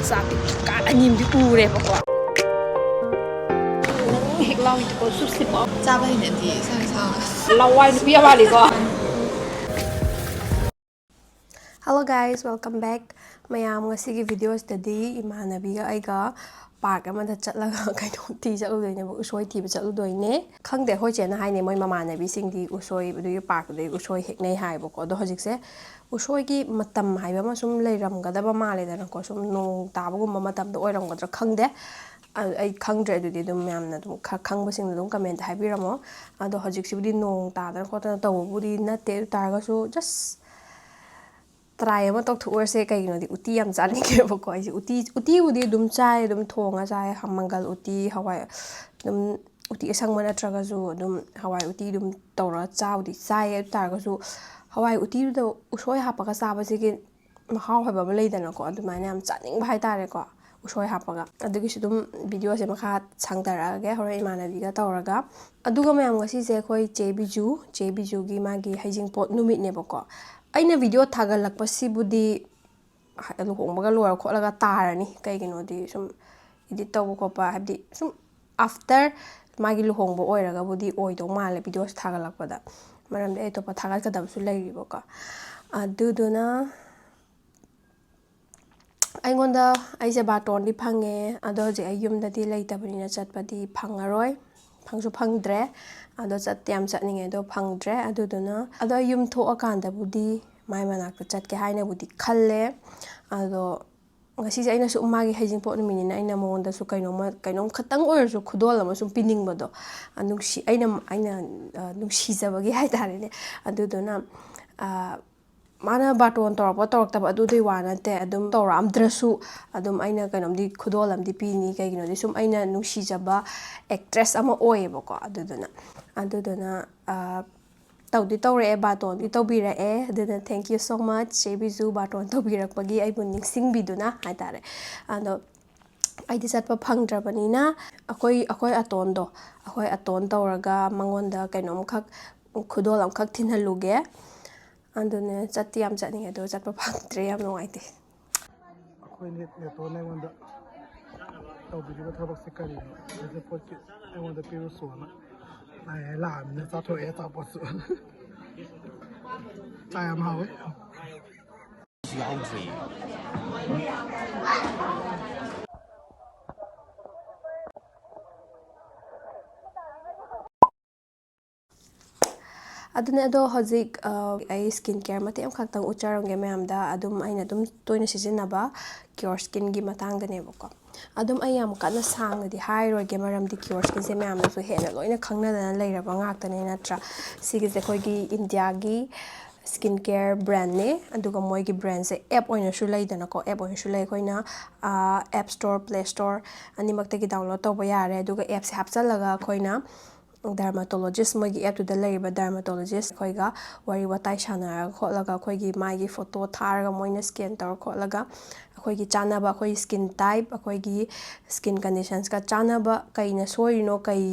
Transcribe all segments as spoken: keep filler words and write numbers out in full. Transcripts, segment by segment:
ꯆꯥꯛꯇꯤ ꯀꯥ ꯑꯅꯤꯝꯗꯤ ꯎꯔꯦꯕꯀꯣ꯫ ꯍꯦꯛ ꯂꯥꯎꯏꯗꯀꯣ, ꯁꯨꯞꯁꯤꯀꯣ꯫ ꯆꯥꯕ ꯍꯩꯅꯗꯦ, ꯏꯁꯥ ꯏꯁꯥ꯫ ꯂꯋꯥꯏ ꯅꯨꯄꯤ ꯑꯃ ꯃꯥꯜꯂꯤꯀꯣ꯫ Hello guys, welcome back. ꯃꯌꯥꯝ, ꯉꯁꯤꯒꯤ ꯚꯤꯗꯤꯑꯣꯁꯤꯗꯗꯤ ꯏꯃꯥꯟꯅꯕꯤꯒ ꯑꯩꯒ ꯄꯥꯔꯛ ꯑꯃꯗ ꯆꯠꯂꯒ ꯀꯩꯅꯣ ꯊꯤ ꯆꯠꯂꯨꯗꯣꯏꯅꯦꯕ, ꯎꯁꯣꯏ ꯊꯤꯕ ꯆꯠꯂꯨꯗꯣꯏꯅꯦ꯫ ꯈꯪꯗꯦ, ꯑꯩꯈꯣꯏ ꯆꯦꯅ ꯍꯥꯏꯅꯦ, ꯃꯣꯏ ꯃꯃꯥꯟꯅꯕꯤꯁꯤꯡꯗꯤ ꯎꯁꯣꯏ, ꯑꯗꯨꯒꯤ ꯄꯥꯔꯛꯇꯨꯗꯒꯤ ꯎꯁꯣꯏ ꯍꯦꯛꯅꯩ ꯍꯥꯏꯕꯀꯣ꯫ ꯑꯗꯣ ꯍꯧꯖꯤꯛꯁꯦ ꯎꯁꯣꯏꯒꯤ ꯃꯇꯝ ꯍꯥꯏꯕ ꯑꯃ ꯁꯨꯝ ꯂꯩꯔꯝꯒꯗꯕ ꯃꯥꯜꯂꯦꯗꯅꯀꯣ꯫ ꯁꯨꯝ ꯅꯣꯡ ꯇꯥꯕꯒꯨꯝꯕ ꯃꯇꯝꯗ ꯑꯣꯏꯔꯝꯒꯗ꯭ꯔꯥ ꯈꯪꯗꯦ꯫ ꯑ-, ꯑꯩ ꯈꯪꯗ꯭ꯔꯦ꯫ ꯑꯗꯨꯗꯤ ꯑꯗꯨꯝ ꯃꯌꯥꯝꯅ ꯑꯗꯨꯝ ꯈꯔ ꯈꯪꯕꯁꯤꯡꯅ ꯑꯗꯨꯝ ꯀꯃꯦꯟꯇ ꯍꯥꯏꯕꯤꯔꯝꯃꯣ꯫ ꯑꯗꯣ ꯍꯧꯖꯤꯛꯁꯤꯕꯨꯗꯤ ꯅꯣꯡ ꯇꯥꯗꯅ ꯈꯣꯠꯇꯅ ꯇꯧꯕꯕꯨꯗꯤ ꯅꯠꯇꯦ꯫ ꯑꯗꯨ ꯇꯥꯔꯒꯁꯨ just try ꯑꯃ ꯇꯧꯊꯣꯛꯎꯔꯁꯦ꯫ ꯀꯩꯒꯤꯅꯣꯗꯤ ꯎꯇꯤ ꯌꯥꯝ ꯆꯥꯅꯤꯡꯉꯦꯕꯀꯣ ꯑꯩꯁꯦ꯫ ꯎꯇꯤ, ꯎꯇꯤꯕꯨꯗꯤ ꯑꯗꯨꯝ ꯆꯥꯏ, ꯑꯗꯨꯝ ꯊꯣꯡꯉ ꯆꯥꯏ꯫ ꯃꯪꯒꯜ ꯎꯇꯤ, ꯍꯋꯥꯏ, ꯑꯗꯨꯝ ꯎꯇꯤ ꯑꯁꯪꯕ ꯅꯠꯇ꯭ꯔꯒꯁꯨ ꯑꯗꯨꯝ ꯍꯋꯥꯏ ꯎꯇꯤ ꯑꯗꯨꯝ ꯇꯧꯔꯒ ꯆꯥꯕꯨꯗꯤ ꯆꯥꯏ꯫ ꯑꯗꯨ ꯇꯥꯔꯒꯁꯨ ꯍꯋꯥꯏ ꯎꯇꯤꯗꯨꯗ ꯎꯁꯣꯏ ꯍꯥꯞꯄꯒ ꯆꯥꯕꯁꯤꯒꯤ ꯃꯍꯥꯎ ꯍꯥꯏꯕ ꯑꯃ ꯂꯩꯗꯅꯀꯣ, ꯑꯗꯨꯃꯥꯏꯅ ꯌꯥꯝ ꯆꯥꯅꯤꯡꯕ ꯍꯥꯏꯇꯥꯔꯦꯀꯣ, ꯎꯁꯣꯏ ꯍꯥꯞꯄꯒ꯫ ꯑꯗꯨꯒꯤꯁꯨ ꯑꯗꯨꯝ ꯚꯤꯗꯤꯑꯣꯁꯦ ꯃꯈꯥ ꯁꯥꯡꯊꯔꯛꯑꯒꯦ ꯍꯣꯔꯦꯟ ꯏꯃꯥꯟꯅꯕꯤꯒ ꯇꯧꯔꯒ꯫ ꯑꯗꯨꯒ ꯃꯌꯥꯝ, ꯉꯁꯤꯁꯦ ꯑꯩꯈꯣꯏ ꯆꯦ ꯕꯤꯖꯨ, ꯆꯦ ꯕꯤꯖꯨꯒꯤ ꯃꯥꯒꯤ ꯍꯩꯖꯤꯡꯄꯣꯠ ꯅꯨꯃꯤꯠꯅꯦꯕꯀꯣ꯫ ꯑꯩꯅ ꯚꯤꯗꯤꯑꯣ ꯊꯥꯒꯠꯂꯛꯄꯁꯤꯕꯨꯗꯤ ꯂꯨꯍꯣꯡꯕꯒ ꯂꯣꯏꯔ ꯈꯣꯠꯂꯒ ꯇꯥꯔꯅꯤ꯫ ꯀꯩꯒꯤꯅꯣꯗꯤ ꯁꯨꯝ ꯏꯗꯤꯠ ꯇꯧꯕ ꯈꯣꯠꯄ, ꯍꯥꯏꯕꯗꯤ ꯁꯨꯝ after ꯃꯥꯒꯤ ꯂꯨꯍꯣꯡꯕ ꯑꯣꯏꯔꯒꯕꯨꯗꯤ ꯑꯣꯏꯗꯧ ꯃꯥꯜꯂꯦ ꯚꯤꯗꯤꯑꯣꯁꯦ ꯊꯥꯒꯠꯂꯛꯄꯗ, ꯃꯔꯝꯗꯤ ꯑꯩ ꯑꯇꯣꯞꯄ ꯊꯥꯒꯠꯀꯗꯕꯁꯨ ꯂꯩꯔꯤꯕꯀꯣ꯫ ꯑꯗꯨꯗꯨꯅ ꯑꯩꯉꯣꯟꯗ, ꯑꯩꯁꯦ ꯕꯥꯔꯇꯣꯟꯗꯤ ꯐꯪꯉꯦ, ꯑꯗꯣ ꯍꯧꯖꯤꯛ ꯑꯩ ꯌꯨꯝꯗꯗꯤ ꯂꯩꯇꯕꯅꯤꯅ ꯆꯠꯄꯗꯤ ꯐꯪꯉꯔꯣꯏ, ꯐꯪꯁꯨ ꯐꯪꯗ꯭ꯔꯦ꯫ ꯑꯗꯣ ꯆꯠꯇꯤ ꯌꯥꯝ ꯆꯠꯅꯤꯡꯉꯦ, ꯑꯗꯣ ꯐꯪꯗ꯭ꯔꯦ꯫ ꯑꯗꯨꯗꯨꯅ ꯑꯗꯣ ꯑꯩ ꯌꯨꯝ ꯊꯣꯛꯑꯀꯥꯟꯗꯕꯨꯗꯤ ꯃꯥꯏ ꯃꯅꯥꯛꯇ ꯆꯠꯀꯦ ꯍꯥꯏꯅꯕꯨꯗꯤ ꯈꯜꯂꯦ꯫ ꯑꯗꯣ ꯉꯁꯤꯁꯦ ꯑꯩꯅ ꯁꯨꯝ ꯃꯥꯒꯤ ꯍꯩꯖꯤꯡꯄꯣꯠ ꯅꯨꯃꯤꯠꯅꯤꯅ ꯑꯩꯅ ꯃꯉꯣꯟꯗꯁꯨ ꯀꯩꯅꯣꯝꯃ, ꯀꯩꯅꯣꯝ ꯈꯛꯇꯪ ꯑꯣꯏꯔꯁꯨ ꯈꯨꯗꯣꯜ ꯑꯃ ꯁꯨꯝ ꯄꯤꯅꯤꯡꯕꯗꯣ, ꯑ, ꯅꯨꯡꯁꯤ-, ꯑꯩꯅ, ꯑꯩꯅ, ꯑ, ꯅꯨꯡꯁꯤꯖꯕꯒꯤ ꯍꯥꯏꯇꯥꯔꯦꯅꯦ꯫ ꯑꯗꯨꯗꯨꯅ, ꯑ, ꯃꯥꯅ ꯕꯥꯔꯇꯣꯟ ꯇꯧꯔꯛꯄ ꯇꯧꯔꯛꯇꯕ ꯑꯗꯨꯗꯨꯒꯤ ꯋꯥ ꯅꯠꯇꯦ, ꯑꯗꯨꯝ ꯇꯧꯔꯛꯑꯝꯗ꯭ꯔꯁꯨ ꯑꯗꯨꯝ ꯑꯩꯅ ꯀꯩꯅꯣꯝꯗꯤ, ꯈꯨꯗꯣꯜ ꯑꯃꯗꯤ ꯄꯤꯅꯤ꯫ ꯀꯩꯒꯤꯅꯣꯗꯤ ꯁꯨꯝ ꯑꯩꯅ ꯅꯨꯡꯁꯤꯖꯕ ꯑꯦꯛꯇ꯭ꯔꯦꯁ ꯑꯃ ꯑꯣꯏꯌꯦꯕꯀꯣ꯫ ꯑꯗꯨꯗꯨꯅ, ꯑꯗꯨꯗꯨꯅ, ꯑ, ꯇꯧꯗꯤ ꯇꯧꯔꯛꯑꯦ, ꯕꯥꯔꯇꯣꯟꯗꯤ ꯇꯧꯕꯤꯔꯛꯑꯦ꯫ ꯑꯗꯨꯅ thank you so much, ꯆꯦ ꯕꯤꯖꯨ, ꯕꯥꯔꯇꯣꯟ ꯇꯧꯕꯤꯔꯛꯄꯒꯤ, ꯑꯩꯕꯨ ꯅꯤꯡꯁꯤꯡꯕꯤꯗꯨꯅ ꯍꯥꯏꯇꯥꯔꯦ꯫ ꯑꯗꯣ ꯑꯩꯗꯤ ꯆꯠꯄ ꯐꯪꯗ꯭ꯔꯕꯅꯤꯅ ꯑꯩꯈꯣꯏ, ꯑꯩꯈꯣꯏ ꯑꯇꯣꯟꯗꯣ, ꯑꯩꯈꯣꯏ ꯑꯇꯣꯟ ꯇꯧꯔꯒ ꯃꯉꯣꯟꯗ ꯀꯩꯅꯣꯝꯈꯛ, ꯈꯨꯗꯣꯜ ꯑꯃꯈꯛ ꯊꯤꯟꯍꯜꯂꯨꯒꯦ꯫ ꯑꯗꯨꯅꯦ, ꯆꯠꯇꯤ ꯌꯥꯝ ꯆꯠꯅꯤꯡꯉꯦ, ꯑꯗꯣ ꯆꯠꯄ ꯐꯪꯗ꯭ꯔꯦ, ꯌꯥꯝ ꯅꯨꯡꯉꯥꯏꯇꯦ꯫ ꯑꯩꯈꯣꯏ ꯅꯦꯠ ꯅꯦꯇꯣꯅ ꯑꯩꯉꯣꯟꯗ ꯇꯧꯕꯤꯔꯤꯕ ꯊꯕꯛꯁꯦ ꯀꯔꯤꯅꯣ? ꯍꯧꯖꯤꯛ ꯄꯣꯠꯀꯤ ꯑꯩꯉꯣꯟꯗ ꯄꯤꯔꯨꯆꯣꯅ ꯂꯥꯛꯑꯦ, ꯂꯥꯛꯑꯃꯤꯅ ꯆꯥꯊꯣꯛꯑꯦ ꯑꯆꯥꯄꯣꯠꯁꯨ꯫ ꯆꯥ ꯌꯥꯝ ꯍꯥꯎꯋꯦ꯫ ꯌꯥꯎꯗ꯭ꯔꯤ꯫ ꯑꯗꯨꯅꯦ, ꯑꯗꯣ ꯍꯧꯖꯤꯛ, ꯑ, ꯑꯩ ꯁ꯭ꯀꯤꯟ ꯀꯦꯌꯔ ꯃꯇꯦꯛ ꯑꯃꯈꯛꯇꯪ ꯎꯠꯆꯔꯝꯒꯦ ꯃꯌꯥꯝꯗ꯫ ꯑꯗꯨꯝ ꯑꯩꯅ ꯑꯗꯨꯝ ꯇꯣꯏꯅ ꯁꯤꯖꯤꯟꯅꯕ ꯀꯤꯌꯣꯔ ꯁ꯭ꯀꯤꯟꯒꯤ ꯃꯇꯥꯡꯗꯅꯦꯕꯀꯣ꯫ ꯑꯗꯨꯝ ꯑꯩ ꯌꯥꯝ ꯀꯟꯅ ꯁꯥꯡꯅꯗꯤ ꯍꯥꯏꯔꯣꯏꯒꯦ, ꯃꯔꯝꯗꯤ ꯀꯤꯌꯣꯔ ꯁ꯭ꯀꯤꯟꯁꯦ ꯃꯌꯥꯝꯅꯁꯨ ꯍꯦꯟꯅ ꯂꯣꯏꯅ ꯈꯪꯅꯗꯅ ꯂꯩꯔꯕ ꯉꯥꯛꯇꯅꯦ, ꯅꯠꯇ꯭ꯔꯥ? ꯁꯤꯒꯤꯁꯦ ꯑꯩꯈꯣꯏꯒꯤ ꯏꯟꯗꯤꯌꯥꯒꯤ ꯁ꯭ꯀꯤꯟ ꯀꯦꯌꯔ ꯕ꯭ꯔꯥꯟꯅꯦ꯫ ꯑꯗꯨꯒ ꯃꯣꯏꯒꯤ ꯕ꯭ꯔꯥꯟꯁꯦ ꯑꯦꯞ ꯑꯣꯏꯅꯁꯨ ꯂꯩꯗꯅꯀꯣ, ꯑꯦꯞ ꯑꯣꯏꯅꯁꯨ ꯂꯩ꯫ ꯑꯩꯈꯣꯏꯅ, ꯑ, ꯑꯦꯞ ꯁ꯭ꯇꯣꯔ, ꯄ꯭ꯂꯦ ꯁ꯭ꯇꯣꯔ ꯑꯅꯤꯃꯛꯇꯒꯤ ꯗꯥꯎꯟꯂꯣꯗ ꯇꯧꯕ ꯌꯥꯔꯦ꯫ ꯑꯗꯨꯒ ꯑꯦꯞꯁꯦ ꯍꯥꯞꯆꯜꯂꯒ ꯑꯩꯈꯣꯏꯅ ꯗꯔꯃꯥꯇꯣꯂꯣꯖꯤꯁ, ꯃꯣꯏꯒꯤ ꯑꯦꯞꯇꯨꯗ ꯂꯩꯔꯤꯕ ꯗꯔꯃꯥꯇꯣꯂꯣꯖꯤꯁ ꯑꯩꯈꯣꯏꯒ ꯋꯥꯔꯤ ꯋꯥꯇꯥꯏ ꯁꯥꯟꯅꯔꯒ ꯈꯣꯠꯂꯒ, ꯑꯩꯈꯣꯏꯒꯤ ꯃꯥꯏꯒꯤ ꯐꯣꯇꯣ ꯊꯥꯔꯒ, ꯃꯣꯏꯅ ꯁ꯭ꯀꯦꯟ ꯇꯧꯔ ꯈꯣꯠꯂꯒ, ꯑꯩꯈꯣꯏꯒꯤ ꯆꯥꯅꯕ, ꯑꯩꯈꯣꯏ ꯁ꯭ꯀꯤꯟ ꯇꯥꯏꯞ, ꯑꯩꯈꯣꯏꯒꯤ ꯁ꯭ꯀꯤꯟ ꯀꯟꯗꯤꯁꯟꯁꯀ ꯆꯥꯅꯕ, ꯀꯩꯅ ꯁꯣꯏꯔꯤꯅꯣ, ꯀꯩ,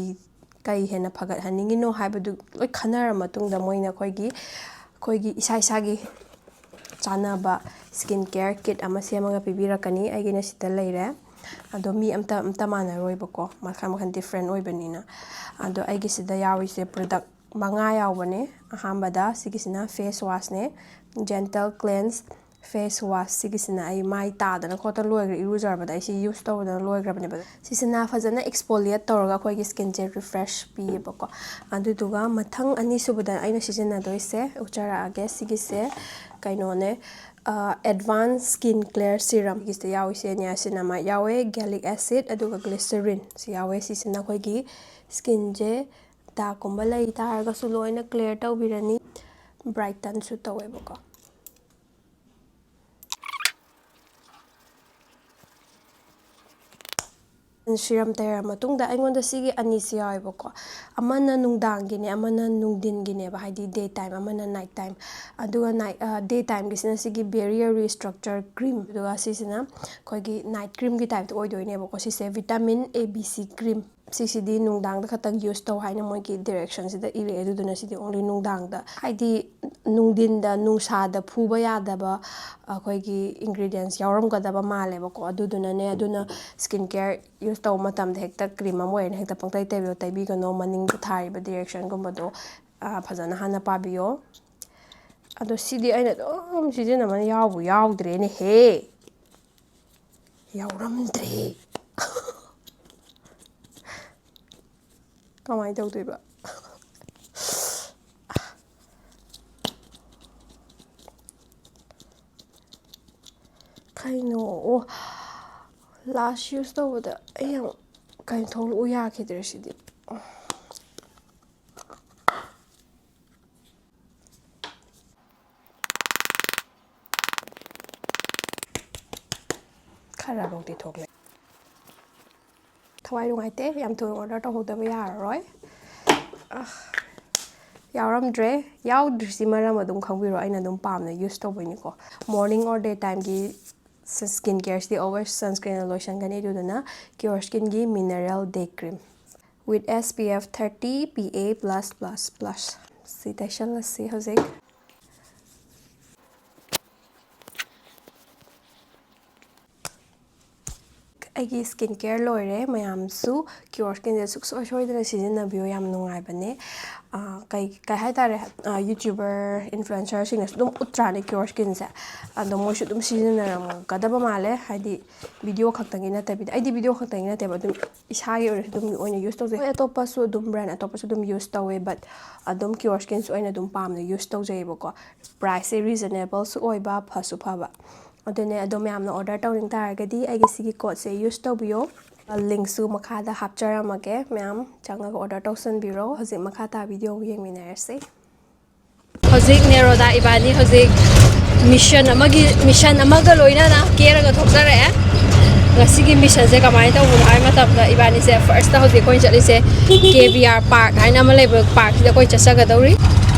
ꯀꯩ ꯍꯦꯟꯅ ꯐꯒꯠꯍꯟꯅꯤꯡꯉꯤꯅꯣ ꯍꯥꯏꯕꯗꯨ ꯂꯣꯏ ꯈꯟꯅꯔ ꯃꯇꯨꯡꯗ, ꯃꯣꯏꯅ ꯑꯩꯈꯣꯏꯒꯤ, ꯑꯩꯈꯣꯏꯒꯤ ꯏꯁꯥ ꯏꯁꯥꯒꯤ ꯆꯥꯅꯕ ꯁ꯭ꯀꯤꯟ ꯀꯦꯌꯔ ꯀꯤꯠ ꯑꯃ ꯁꯦꯝꯃꯒ ꯄꯤꯕꯤꯔꯛꯀꯅꯤ꯫ ꯑꯩꯒꯤꯅ ꯁꯤꯗ ꯂꯩꯔꯦ꯫ ꯑꯗꯣ ꯃꯤ ꯑꯝꯇ, ꯑꯝꯇ ꯃꯥꯟꯅꯔꯣꯏꯕꯀꯣ, ꯃꯈꯜ ꯃꯈꯜ ꯗꯤꯐ꯭ꯔꯦꯟ ꯑꯣꯏꯕꯅꯤꯅ꯫ ꯑꯗꯣ ꯑꯩꯒꯤꯁꯤꯗ ꯌꯥꯎꯔꯤꯁꯦ ꯄ꯭ꯔꯗꯛ ꯃꯉꯥ ꯌꯥꯎꯕꯅꯦ꯫ ꯑꯍꯥꯟꯕꯗ ꯁꯤꯒꯤꯁꯤꯅ ꯐꯦꯁ ꯋꯥꯁꯅꯦ, ꯖꯦꯟꯇꯜ ꯀ꯭ꯂꯦꯟꯁ ꯐꯦꯁ ꯋꯥꯁ꯫ ꯁꯤꯒꯤꯁꯤꯅ ꯑꯩ ꯃꯥꯏ ꯇꯥꯗꯅ ꯈꯣꯠꯇꯅ ꯂꯣꯏꯈ꯭ꯔꯦ, ꯏꯔꯨꯖꯔꯕꯗ ꯑꯩ ꯁꯤ ꯌꯨꯁ ꯇꯧꯗꯅ ꯂꯣꯏꯈ꯭ꯔꯕꯅꯦꯕ꯫ ꯁꯤꯁꯤꯅ ꯐꯖꯅ ꯑꯦꯛꯁꯐꯣꯂꯤꯌꯦꯠ ꯇꯧꯔꯒ ꯑꯩꯈꯣꯏꯒꯤ ꯁ꯭ꯀꯤꯟꯁꯦ ꯔꯤꯐ꯭ꯔꯦꯁ ꯄꯤꯌꯦꯕꯀꯣ꯫ ꯑꯗꯨꯗꯨꯒ ꯃꯊꯪ ꯑꯅꯤꯁꯨꯕꯗ ꯑꯩꯅ ꯁꯤꯖꯤꯟꯅꯗꯣꯏꯁꯦ, ꯎꯠꯆꯔꯛꯑꯒꯦ꯫ ꯁꯤꯒꯤꯁꯦ ꯀꯩꯅꯣꯅꯦ, ꯑꯦꯗꯚꯥꯟꯁ ꯁ꯭ꯀꯤꯟ ꯀꯦꯌꯔ ꯁꯤꯔꯝꯒꯤꯁꯤꯗ ꯌꯥꯎꯔꯤꯁꯦ ꯅꯤꯌꯥꯁꯤꯅꯥꯃꯥꯏꯗ ꯌꯥꯎꯋꯦ, ꯒꯦꯂꯤꯛ ꯑꯦꯁꯤꯗ, ꯑꯗꯨꯒ ꯒ꯭ꯂꯤꯁꯔꯤꯟꯁꯨ ꯌꯥꯎꯋꯦ꯫ ꯁꯤꯁꯤꯅ ꯑꯩꯈꯣꯏꯒꯤ ꯁ꯭ꯀꯤꯟꯁꯦ ꯗꯥꯛꯀꯨꯝꯕ ꯂꯩ ꯇꯥꯔꯒꯁꯨ ꯂꯣꯏꯅ ꯀ꯭ꯂꯤꯌꯥꯔ ꯇꯧꯕꯤꯔꯅꯤ, ꯕ꯭ꯔꯥꯏꯇꯟꯁꯨ ꯇꯧꯋꯦꯕꯀꯣ꯫ ꯁꯤꯔꯝ ꯇꯩꯔ ꯃꯇꯨꯡꯗ ꯑꯩꯉꯣꯟꯗ ꯁꯤꯒꯤ ꯑꯅꯤꯁꯤ ꯌꯥꯎꯋꯦꯕꯀꯣ꯫ ꯑꯃꯅ ꯅꯨꯡꯗꯥꯡꯒꯤꯅꯦ, ꯑꯃꯅ ꯅꯨꯡꯊꯤꯟꯒꯤꯅꯦꯕ, ꯍꯥꯏꯗꯤ ꯗꯦ ꯇꯥꯏꯝ, ꯑꯃꯅ ꯅꯥꯏꯠ ꯇꯥꯏꯝ꯫ ꯑꯗꯨꯒ ꯅꯥꯏꯠ, ꯗꯦ ꯇꯥꯏꯝꯒꯤꯁꯤꯅ ꯁꯤꯒꯤ ꯕꯦꯔꯤꯌꯔ ꯔꯤꯁꯇ꯭ꯔꯛꯆꯔ ꯀ꯭ꯔꯤꯝ, ꯑꯗꯨꯒ ꯁꯤꯁꯤꯅ ꯑꯩꯈꯣꯏꯒꯤ ꯅꯥꯏꯠ ꯀ꯭ꯔꯤꯝꯒꯤ ꯇꯥꯏꯞꯇ ꯑꯣꯏꯗꯣꯏꯅꯦꯕꯀꯣ꯫ ꯁꯤꯁꯦ vitamin A B C cream. ꯁꯤꯁꯤꯗꯤ ꯅꯨꯡꯗꯥꯡꯗ ꯈꯛꯇꯪ ꯌꯨꯁ ꯇꯧ ꯍꯥꯏꯅ ꯃꯣꯏꯒꯤ ꯗꯤꯔꯦꯛꯁꯟꯁꯤꯗ ꯏꯔꯛꯑꯦ꯫ ꯑꯗꯨꯗꯨꯅ ꯁꯤꯗꯤ ꯑꯣꯡꯂꯤ ꯅꯨꯡꯗꯥꯡꯗ, ꯍꯥꯏꯗꯤ ꯅꯨꯡꯊꯤꯟꯗ ꯅꯨꯡꯁꯥꯗ ꯐꯨꯕ ꯌꯥꯗꯕ ꯑꯩꯈꯣꯏꯒꯤ ꯏꯟꯒ꯭ꯔꯤꯗꯤꯌꯦꯟꯁ ꯌꯥꯎꯔꯝꯒꯗꯕ ꯃꯥꯜꯂꯦꯕꯀꯣ꯫ ꯑꯗꯨꯗꯨꯅꯅꯦ, ꯑꯗꯨꯅ ꯁ꯭ꯀꯤꯟ ꯀꯦꯌꯔ ꯌꯨꯁ ꯇꯧꯕ ꯃꯇꯝꯗ ꯍꯦꯛꯇ ꯀ꯭ꯔꯤꯝ ꯑꯃ ꯑꯣꯏꯅ ꯍꯦꯛꯇ ꯄꯪꯇꯩ ꯇꯩꯕꯤꯌꯣ, ꯇꯩꯕꯤꯒꯅꯣ꯫ ꯃꯅꯤꯡꯗ ꯊꯥꯔꯤꯕ ꯗꯤꯔꯦꯛꯁꯟꯒꯨꯝꯕꯗꯣ ꯐꯖꯅ ꯍꯥꯟꯅ ꯄꯥꯕꯤꯌꯣ꯫ ꯑꯗꯣ ꯁꯤꯗꯤ ꯑꯩꯅ ꯑꯗꯨꯝ ꯁꯤꯖꯤꯟꯅꯕꯅ ꯌꯥꯎꯕꯨ ꯌꯥꯎꯗ꯭ꯔꯦꯅꯦꯍꯦ꯫ ꯌꯥꯎꯔꯝꯗ꯭ꯔꯦ꯫ ꯀꯃꯥꯏꯅ ꯇꯧꯗꯣꯏꯕ? ꯀꯩꯅꯣ? ꯑꯣ, ꯂꯥꯁ ꯌꯨꯁ ꯇꯧꯕꯗ ꯑꯩ ꯌꯥꯝ ꯀꯩꯅꯣ ꯊꯣꯛꯂꯛꯎ ꯌꯥꯈꯤꯗ꯭ꯔꯦ ꯁꯤꯗꯤ꯫ ꯈꯔꯐꯧꯗꯤ ꯊꯣꯛꯂꯦ꯫ ꯊꯋꯥꯏ ꯅꯨꯡꯉꯥꯏꯇꯦ, ꯌꯥꯝ ꯊꯨꯅ ꯑꯣꯔꯗꯔ ꯇꯧꯍꯧꯗꯕ ꯌꯥꯔꯔꯣꯏ꯫ ꯑ, ꯌꯥꯎꯔꯝꯗ꯭ꯔꯦ꯫ ꯌꯥꯎꯗ꯭ꯔꯤꯁꯤ ꯃꯔꯝ ꯑꯗꯨꯝ ꯈꯪꯕꯤꯔꯣ, ꯑꯩꯅ ꯑꯗꯨꯝ ꯄꯥꯝꯅ ꯌꯨꯁ ꯇꯧꯕꯩꯅꯤꯀꯣ꯫ Morning or day time ꯒꯤ ꯁ꯭ꯀꯤꯟ ꯀꯦꯌꯔꯁꯤꯗꯤ always ꯁꯟꯁꯀ꯭ꯔꯤꯟꯅ ꯂꯣꯏꯁꯤꯟꯒꯅꯤ꯫ ꯑꯗꯨꯗꯨꯅ Cure Skin ꯒꯤ Mineral Day Cream with S P F thirty PA plus plus plus꯫ ꯁꯤ ꯇꯩꯁꯜꯂꯁꯤ ꯍꯧꯖꯤꯛ꯫ ꯑꯩꯒꯤ ꯁ꯭ꯀꯤꯟ ꯀꯦꯌꯔ ꯂꯣꯏꯔꯦ꯫ ꯃꯌꯥꯝꯁꯨ Cure Skin ꯁꯦ ꯁꯨꯡꯁꯣꯏ ꯁꯣꯏꯗꯅ ꯁꯤꯖꯤꯟꯅꯕꯤꯌꯣ, ꯌꯥꯝ ꯅꯨꯡꯉꯥꯏꯕꯅꯦ꯫ ꯑꯥ, ꯀꯩ, ꯀꯩ ꯍꯥꯏꯇꯥꯔꯦ, ꯑꯥ, YouTuber, influencer ꯁꯤꯡꯅꯁꯨ ꯑꯗꯨꯝ ꯎꯠꯇ꯭ꯔꯥꯅꯦ Cure Skin ꯁꯦ꯫ ꯑꯗꯣ ꯃꯣꯏꯁꯨ ꯑꯗꯨꯝ ꯁꯤꯖꯤꯟꯅꯔꯝꯒꯗꯕ ꯃꯥꯜꯂꯦ, ꯍꯥꯏꯗꯤ ꯚꯤꯗꯤꯑꯣ ꯈꯛꯇꯪꯒꯤ ꯅꯠꯇꯕꯤꯗ꯫ ꯑꯩꯗꯤ ꯚꯤꯗꯤꯑꯣ ꯈꯛꯇꯪꯒꯤ ꯅꯠꯇꯦꯕ, ꯑꯗꯨꯝ ꯏꯁꯥꯒꯤ ꯑꯣꯏꯅꯁꯨ ꯑꯗꯨꯝ ꯑꯣꯏꯅ ꯌꯨꯁ ꯇꯧꯖꯩ꯫ ꯍꯣꯏ, ꯑꯇꯣꯞꯄꯁꯨ ꯑꯗꯨꯝ ꯕ꯭ꯔꯥꯟ ꯑꯇꯣꯞꯄꯁꯨ ꯑꯗꯨꯝ ꯌꯨꯁ ꯇꯧꯋꯦ, but ꯑꯗꯨꯝ Cure Skin ꯁꯦ ꯑꯣꯏꯅ ꯑꯗꯨꯝ ꯄꯥꯝꯅ ꯌꯨꯁ ꯇꯧꯖꯩꯌꯦꯕꯀꯣ꯫ ꯄ꯭ꯔꯥꯏꯁꯁꯦ ꯔꯤꯖꯅꯦꯕꯜꯁꯨ ꯑꯣꯏꯕ, ꯐꯁꯨ ꯐꯕ꯫ ꯑꯗꯨꯅꯦ, ꯑꯗꯣ ꯃꯌꯥꯝꯅ ꯑꯣꯔꯗꯔ ꯇꯧꯅꯤꯡ ꯇꯥꯔꯒꯗꯤ ꯑꯩꯒꯤ ꯁꯤꯒꯤ ꯀꯣꯗꯁꯦ ꯌꯨꯁ ꯇꯧꯕꯤꯌꯣ꯫ ꯂꯤꯡꯁꯨ ꯃꯈꯥꯗ ꯍꯥꯞꯆꯔꯝꯃꯒꯦ, ꯃꯌꯥꯝ ꯆꯪꯉꯒ ꯑꯣꯔꯗꯔ ꯇꯧꯁꯟꯕꯤꯔꯣ꯫ ꯍꯧꯖꯤꯛ ꯃꯈꯥ ꯇꯥ ꯚꯤꯗꯤꯑꯣ ꯑꯃꯨꯛ ꯌꯦꯡꯃꯤꯟꯅꯔꯁꯤ꯫ ꯍꯧꯖꯤꯛ ꯅꯦꯔꯣꯗꯥ ꯏꯕꯥꯅꯤ ꯍꯧꯖꯤꯛ mission ꯑꯃꯒꯤ, mission ꯑꯃꯒ ꯂꯣꯏꯅꯅ ꯀꯦꯔꯒ ꯊꯣꯛꯆꯔꯛꯑꯦ꯫ ꯉꯁꯤꯒꯤ mission ꯁꯦ ꯀꯃꯥꯏꯅ ꯇꯧꯕꯅꯣ ꯍꯥꯏꯕ ꯃꯇꯝꯗ, ꯏꯕꯥꯅꯤꯁꯦ first ꯍꯧꯖꯤꯛ ꯑꯩꯈꯣꯏꯅ ꯆꯠꯂꯤꯁꯦ K B R Park ꯍꯥꯏꯅ ꯑꯃ ꯂꯩꯕ park ꯁꯤꯗ ꯑꯩꯈꯣꯏ ꯆꯠꯆꯒꯗꯧꯔꯤ꯫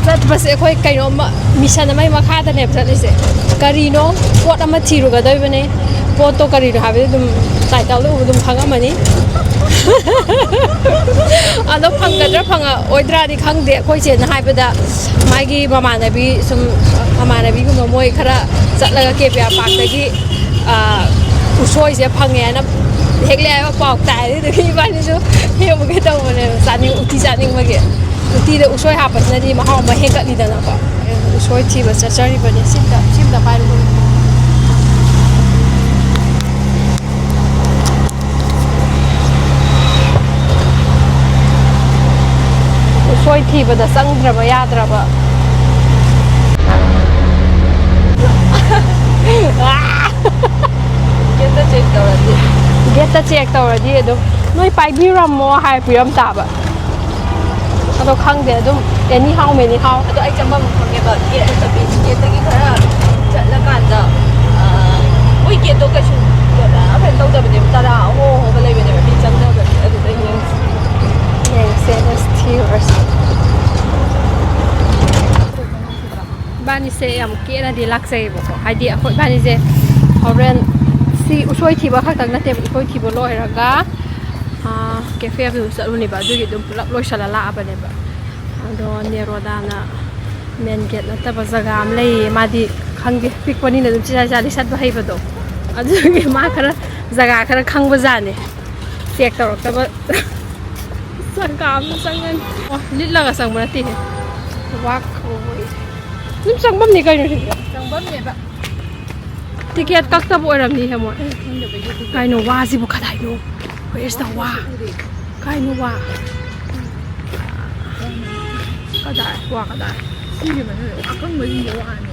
ꯆꯠꯄꯁꯦ ꯑꯩꯈꯣꯏ ꯀꯩꯅꯣꯝꯃ, mission ꯑꯃꯒꯤ ꯃꯈꯥꯗꯅꯦꯕ ꯆꯠꯂꯤꯁꯦ꯫ ꯀꯔꯤꯅꯣ? ꯄꯣꯠ ꯑꯃ ꯊꯤꯔꯨꯒꯗꯣꯏꯕꯅꯦ꯫ ꯄꯣꯠꯇꯣ ꯀꯔꯤꯅꯣ ꯍꯥꯏꯕꯗꯤ ꯑꯗꯨꯝ title ꯗ ꯎꯕꯗ ꯑꯗꯨꯝ ꯈꯪꯉꯝꯃꯅꯤ꯫ ꯑꯗꯣ ꯐꯪꯒꯗ꯭ꯔꯥ ꯐꯪꯉꯛꯑꯣꯏꯗ꯭ꯔꯥꯗꯤ ꯈꯪꯗꯦ꯫ ꯑꯩꯈꯣꯏ ꯆꯦꯅ ꯍꯥꯏꯕꯗ, ꯃꯥꯒꯤ ꯃꯃꯥꯟꯅꯕꯤ ꯁꯨꯝ, ꯃꯃꯥꯟꯅꯕꯤꯒꯨꯝꯕ ꯃꯣꯏ ꯈꯔ ꯆꯠꯂꯒ ꯀꯦ ꯕꯤ ꯑꯥꯔ ꯄꯥꯔꯛꯇꯒꯤ, ꯑ, ꯎꯁꯣꯏꯁꯦ ꯐꯪꯉꯦ ꯍꯥꯏꯅ ꯍꯦꯛꯂꯛꯑꯦ ꯍꯥꯏꯕ ꯄꯥꯎ ꯇꯥꯏ꯫ ꯑꯗꯨꯗꯨꯒꯤ ꯏꯕꯥꯅꯤꯁꯨ ꯍꯦꯛꯎꯒꯦ ꯇꯧꯕꯅꯦꯕ, ꯆꯥꯅꯤꯡ-, ꯎꯇꯤ ꯆꯥꯅꯤꯡꯕꯒꯤ꯫ ꯎꯇꯤꯗ ꯎꯁꯣꯏ ꯍꯥꯞꯄꯁꯤꯅꯗꯤ ꯃꯍꯥꯎ ꯑꯃ ꯍꯦꯟꯒꯠꯂꯤꯗꯅꯀꯣ꯫ ꯎꯁꯣꯏ ꯊꯤꯕ ꯆꯠꯆꯔꯤꯕꯅꯦ꯫ ꯁꯤꯝꯇ, ꯁꯤꯝꯇ ꯄꯥꯏꯔꯨꯕ꯫ ꯎꯁꯣꯏ ꯊꯤꯕꯗ ꯆꯪꯗ꯭ꯔꯕ ꯌꯥꯗ꯭ꯔꯕ꯫ ꯒꯦꯠꯇ ꯆꯦꯛ ꯇꯧꯔꯗꯤ꯫ ꯒꯦꯠꯇ ꯆꯦꯛ ꯇꯧꯔꯗꯤ ꯑꯗꯨꯝ, "ꯅꯣꯏ ꯄꯥꯏꯕꯤꯔꯝꯃꯣ" ꯍꯥꯏꯔ ꯄꯤꯔꯝ ꯇꯥꯕ꯫ ꯑꯗꯣ ꯈꯪꯗꯦ, ꯑꯗꯨꯝ ꯑꯦꯅꯤ ꯍꯥꯎ ꯃꯦꯅꯤ ꯍꯥꯎ꯫ ꯑꯗꯣ ꯑꯩ ꯆꯪꯐꯝ ꯈꯪꯉꯦꯕ, ꯒꯦꯠ ꯅꯠꯇꯕꯤ, ꯒꯦꯠꯇꯒꯤ ꯈꯔ ꯆꯠꯂꯀꯥꯟꯗ, ꯑ, ꯃꯣꯏ ꯒꯦꯠꯇꯣ ꯀꯩꯁꯨ ꯌꯥꯝ ꯀꯩꯅꯣ ꯇꯧꯗꯕꯅꯦꯕ, ꯇꯔꯥ ꯑꯍꯣ ꯑꯍꯣꯕ ꯂꯩꯕꯅꯦꯕ, ꯃꯤ ꯆꯪꯅꯕꯅꯦ꯫ ꯑꯗꯨꯗ ꯌꯦꯡꯁꯤ꯫ ꯌꯦꯡꯁꯦ, let's ꯊꯤꯔꯨꯔꯁꯤ꯫ ꯏꯕꯥꯅꯤꯁꯦ ꯌꯥꯝ ꯀꯦꯅꯗꯤ ꯂꯥꯛꯆꯩꯌꯦꯕꯀꯣ, ꯍꯥꯏꯗꯤ ꯑꯩꯈꯣꯏ ꯏꯕꯥꯅꯤꯁꯦ ꯍꯣꯔꯦꯟ ꯁꯤ ꯎꯁꯣꯏ ꯊꯤꯕ ꯈꯛꯇꯪ ꯅꯠꯇꯦꯕ, ꯎꯁꯣꯏ ꯊꯤꯕ ꯂꯣꯏꯔꯒ, ꯑꯥ, ꯀꯦꯐꯦ ꯑꯃꯁꯨ ꯆꯠꯂꯨꯅꯦꯕ, ꯑꯗꯨꯒꯤ ꯑꯗꯨꯝ ꯄꯨꯂꯞ ꯂꯣꯏꯁꯤꯜꯂ ꯂꯥꯛꯑꯕꯅꯦꯕ꯫ ꯑꯗꯣ ꯅꯦꯔꯣꯗꯥꯅ ꯃꯦꯟ ꯒꯦꯠ ꯅꯠꯇꯕ ꯖꯒꯥ ꯑꯃ ꯂꯩꯌꯦ, ꯃꯥꯗꯤ ꯈꯪꯗꯦ, ꯄꯤꯛꯄꯅꯤꯅ ꯑꯗꯨꯝ ꯆꯤꯆꯥ ꯆꯤꯆꯥ ꯂꯤꯁꯠꯄ ꯍꯩꯕꯗꯣ, ꯑꯗꯨꯒꯤ ꯃꯥ ꯈꯔ ꯖꯒꯥ ꯈꯔ ꯈꯪꯕꯖꯥꯠꯅꯦ꯫ ꯆꯦꯛ ꯇꯧꯔꯛꯇꯕ ꯖꯒꯥ ꯑꯃ ꯆꯪꯉꯅꯤ꯫ ꯑꯣ, ꯂꯤꯠꯂꯒ ꯆꯪꯕ ꯅꯠꯇꯦꯍꯦ, ꯋꯥꯛ ꯑꯣꯏ꯫ ꯑꯗꯨꯝ ꯆꯪꯐꯝꯅꯤ ꯀꯩꯅꯣ ꯁꯤꯗꯤ꯫ ꯆꯪꯐꯝꯅꯦꯕ꯫ ꯇꯤꯀꯦꯠ ꯀꯛꯇꯕ ꯑꯣꯏꯔꯝꯅꯤꯍꯦ ꯃꯣꯏ꯫ ꯈꯪꯗꯕꯒꯤ ꯇꯤꯀꯦꯠ ꯀꯥꯏꯅꯣ ꯋꯥꯁꯤꯕꯨ ꯀꯗꯥꯏꯅꯣ? Where is the ꯋꯥ? ꯎꯗꯦ꯫ ꯀꯥꯏꯅꯣ ꯋꯥ? ꯀꯗꯥꯏ? ꯋꯥ ꯀꯗꯥꯏ? ꯁꯤꯒꯤ ꯃꯅꯨꯡꯗ ꯑꯀꯪꯕꯁꯤꯡꯁꯦ ꯋꯥꯅꯤ꯫